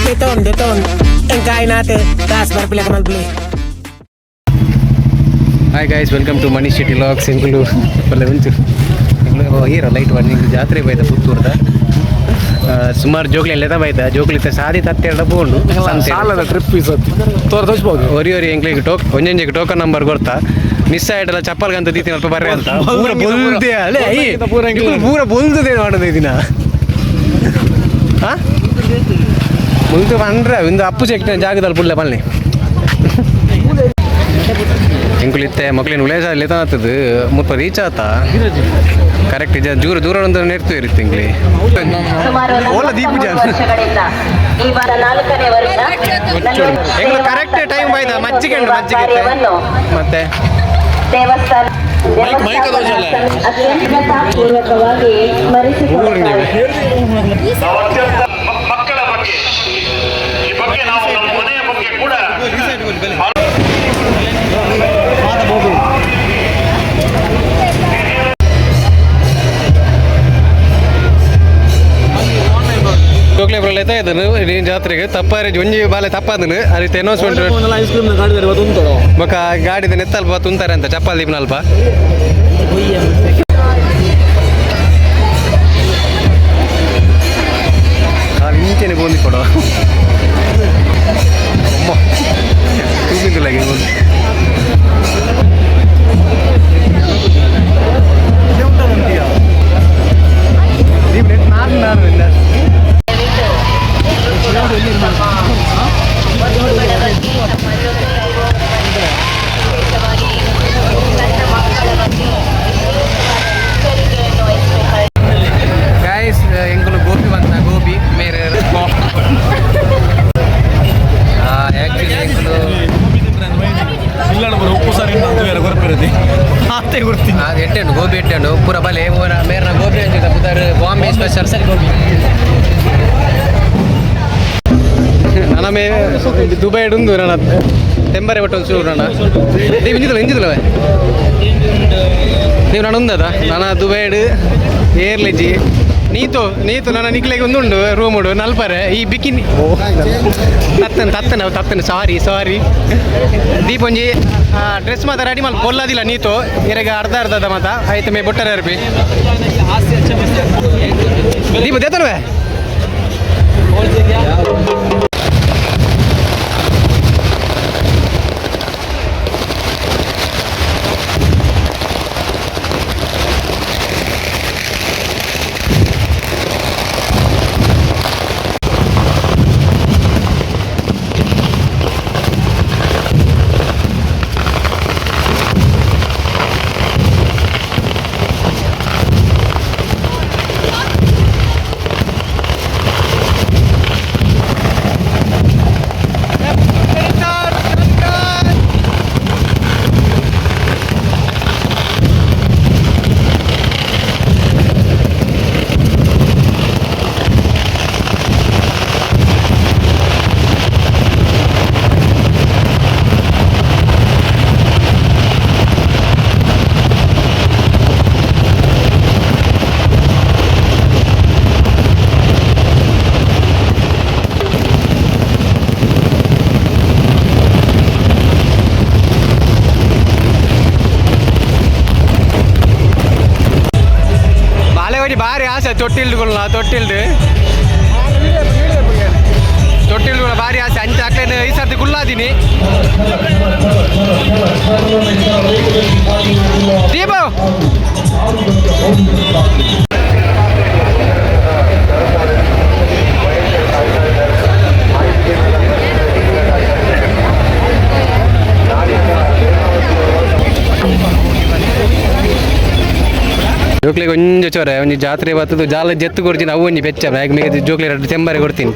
Deton, deton. ಎಂಕಾಯ್ ನಾತೆ ಕಾಸ್ ಬರ್ಪಿಲಕ ಮಲ್ಪಲಿ. Hi guys, welcome to Mani Shetty vlogs. ಎಂಕುಲು ಬಲ್ಲೆ ಉಂಚು ಎಂಕುಲು ಈರ ಲೈಟ್ ಒನ್ ಎಂಕುಲು ಜಾತ್ರೆ ಬೈದ ಪುತ್ತೂರ್ದ ಸುಮಾರು ಜೋಕ್ಲಿ ಲೆತ ಬೈದ ಜೋಕ್ಲಿತ್ತ ಸಾದಿ ತತ್ತೆರಡ ಪೋಂಡು. ಸಾಲದ ಟ್ರಿಪ್ ಈ ಸತಿ ತೋರ್ ತೋಚ್ಬೋದು. ಒರಿ ಒರಿ ಎಂಕ್ಲಿಗೆ ಟೋಕ್ ಒಂಜೊಂಜಿಗೆ ಟೋಕನ್ ನಂಬರ್ ಕೊರ್ತಾ ಮಿಸ್ ಆಯ್ತಲ್ಲ ಚಪ್ಪಲ್ ಅಂತ ದೀತಿನ ಅಲ್ಪ ಬರ್ರೆ ಅಂತ ಪೂರ ಬೊಲ್ದೆ ಅಲ್ಲೇ I ಪೂರ ಎಂಕ್ಲು. ಇವ್ರು ಪೂರ ಬೊಲ್ದುದೆ ಮಾಡೋದು ದಿನ. ಹಾ ಮುಲ್ತು ಪಂಡ್ರೆ ಇಂದು ಅಪ್ಪು ಚೆಕ್ ಜಾಗದಲ್ಲಿ ಪುಳ್ಳೆ ಪಲ್ಲೆ ಎಂಕುಲಿತ್ತೆ ಮಕ್ಳಿನ ಉಳೇಶ ಲೆತನಾತದು ಮುಲ್ಪ ರೀಚ್ ಆತ ಕರೆಕ್ಟ್ ಇಜ ದೂರ ದೂರ ಒಂದು ನೆರ್ತು ಇರುತ್ತೆ ಇಂಗ್ಲಿ. ಸುಮಾರು ಓಲ ದೀಪು 43 ಜಾನ್. ವರ್ಷಗಳಿಂದ ಈ ವಾರ ನಾಲ್ಕನೇ ವರ್ಷ ಎಂಗ್ಲು ಕರೆಕ್ಟ್ ಟೈಮ್ ಬಾಯ್ದ ಮಜ್ಜಿಗೆ ಉಂಟು, ಮಜ್ಜಿಗೆ ಇತ್ತೆ. ಕಾರ್ಯವನ್ನು ಮತ್ತೆ ದೇವಸ್ಥಾನ ಅತ್ಯಂತ ಪೂರ್ವಕವಾಗಿ ಸ್ಮರಿಸಿಕೊಳ್ಳುತ್ತಾರೆ. ನಾವು ಅತ್ಯಂತ ಮಕ್ಕಳ ಬಗ್ಗೆ, ಈ ಬಗ್ಗೆ ನಾವು ನಮ್ಮ ಮನೆಯ ಬಗ್ಗೆ ಕೂಡ. ಜೋಕ್ಲೆ ಬರಲ್ಲ ಇದನ್ನು ನೀನು ಜಾತ್ರೆಗೆ ತಪ್ಪಾರೆ ಒಂಜಿ ಬಾಲೆ ತಪ್ಪಾದನು ಆ ರೀತಿ ಅನೌನ್ಸ್ಮೆಂಟ್. ಐಸ್ ಕ್ರೀಮ್ ಗಾಡಿ ತುಂತಡ. ಬೊಕ ಗಾಡಿದ ನೆತ್ತಲ್ಪ ತುಂತಾರೆ ಅಂತ ಚಪ್ಪಲ್ ದೀಪನಲ್ಪ. ಇಂಚೆನೆ ಬೋಂದಿ ಕೊಡುವ ಅಮ್ಮ ತೂಗಿದ್ದಿಲ್ಲ. ನಾನು ನಾನು ವಿಶೇಷವಾಗಿ ಸಣ್ಣ ಮಕ್ಕಳ ಬಗ್ಗೆ ವಿಶೇಷವಾದ ಎಚ್ಚರಿಕೆಯನ್ನು ವಹಿಸಬೇಕಾಗಿ. ಗಾಯ್ಸ್, ಎಂಕುಲು ಗೋಬಿ ಬಂತ ಗೋಬಿ ಮೇರೆ ಆ್ಯಕ್ಚುಲಿ ಎಂಕುಲು ಇಲ್ಲ ಬರೋ ಉಪ್ಪು ಸಾರಿ ಅಂತ ಬೇರೆ ಗೊರ್ಪಿರದಿ ಆತೆ ಗುರ್ತಿ. ಅದು ಎಟ್ಟೆಂಡು ಗೋಬಿ ಎಟ್ಟೆಂಡು ಪೂರ ಬಲೆ ಪೂರ ಮೇರ್ನ ಗೋಬಿ ಅಂಚಿದ ಪುದರ್ ಬಾಂಬೆ ಸ್ಪೆಷಲ್ ಗೋಬಿ. ನನ್ನ ಮೇ ದುಬೈ ಉಂದು ನನ್ನ ತೆಂಬರೆ ಬಟ್ ಒಂದು ಚೂರು ನನ್ನ ನೀವು ಇಂಜಿದಲ್ಲ ಇಂಜಿದಲ್ಲವೇ ನೀವು ನಾನು ಉಂದದ ನನ್ನ ದುಬೈಡ್ ಏರ್ಲೆಜಿ ನೀತು ನೀತು ನನ್ನ ನಿಕ್ಲೆಗೆ ಒಂದುಂಡು ರೂಮ್ ಉಂಡು ನಲ್ಪರೆ ಈ ಬಿಕಿನಿ. ಓ ತತ್ತನ ತತ್ತನ ತತ್ತನ, ಸಾರಿ ಸಾರಿ. ದೀಪೊಂಜಿ ಡ್ರೆಸ್ ಮಾತ ರೆಡಿ ಮಲ್ ಬೊಲ್ಲದಿಲ್ಲ ನೀತು ಇರೆಗ ಅರ್ಧ ಅರ್ಧದ ಮಾತ ಆಯ್ತು ಮೇ ಬೊಟ್ಟರೆ ಅರ್ಪಿ ದೀಪ ದೇತನವೇ. ಬಾಲೆ ಒಂಜಿ ಬಾರಿ ಆಸೆ ತೊಟ್ಟಿಲ್ದುಕೊಳ್ಳ ತೊಟ್ಟಿಲ್ದು ತೊಟ್ಟಿಲ್ದುಗಳ ಬಾರಿ ಆಸೆ ಅಂಚ ಅಕ್ಲೇನ ಈ ಸರ್ತಿ ಕುಲ್ಲಾದಿನಿ ದೀಪ. ಜೋಕ್ಲಿಗೆ ಒಂಜಿ ಚೊರೆ ಒಂಜಿ ಜಾತ್ರೆ ಬತ್ತದು ಜಾಲ ಜೆತ್ತು ಕೊಡ್ತೀನಿ ಅವು ಒಂಜಿ ಬೆಚ್ಚ ಬ್ಯಾಗ್ ಮೇಗೆ ಜೋಕ್ಲಿ ಎರಡು ತೆಂಬರೆ ಕೊಡ್ತೀನಿ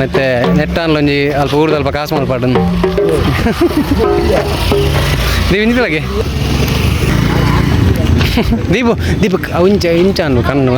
ಮತ್ತೆ ನೆಟ್ಟಾನ್ಲ ಒಂಜಿ ಅಲ್ಪ ಊರ್ದ ಅಲ್ಪ ಕಾಸು ಮಲ್ಪಾಡನ್ನು ನೀವು ಇಂಜಿಲಾಗೆ ದೀಪು ದೀಪಕ್ ಅವು ಇಂಚ ಇಂಚ ಅನ್ನು ಕಣ್ಣು.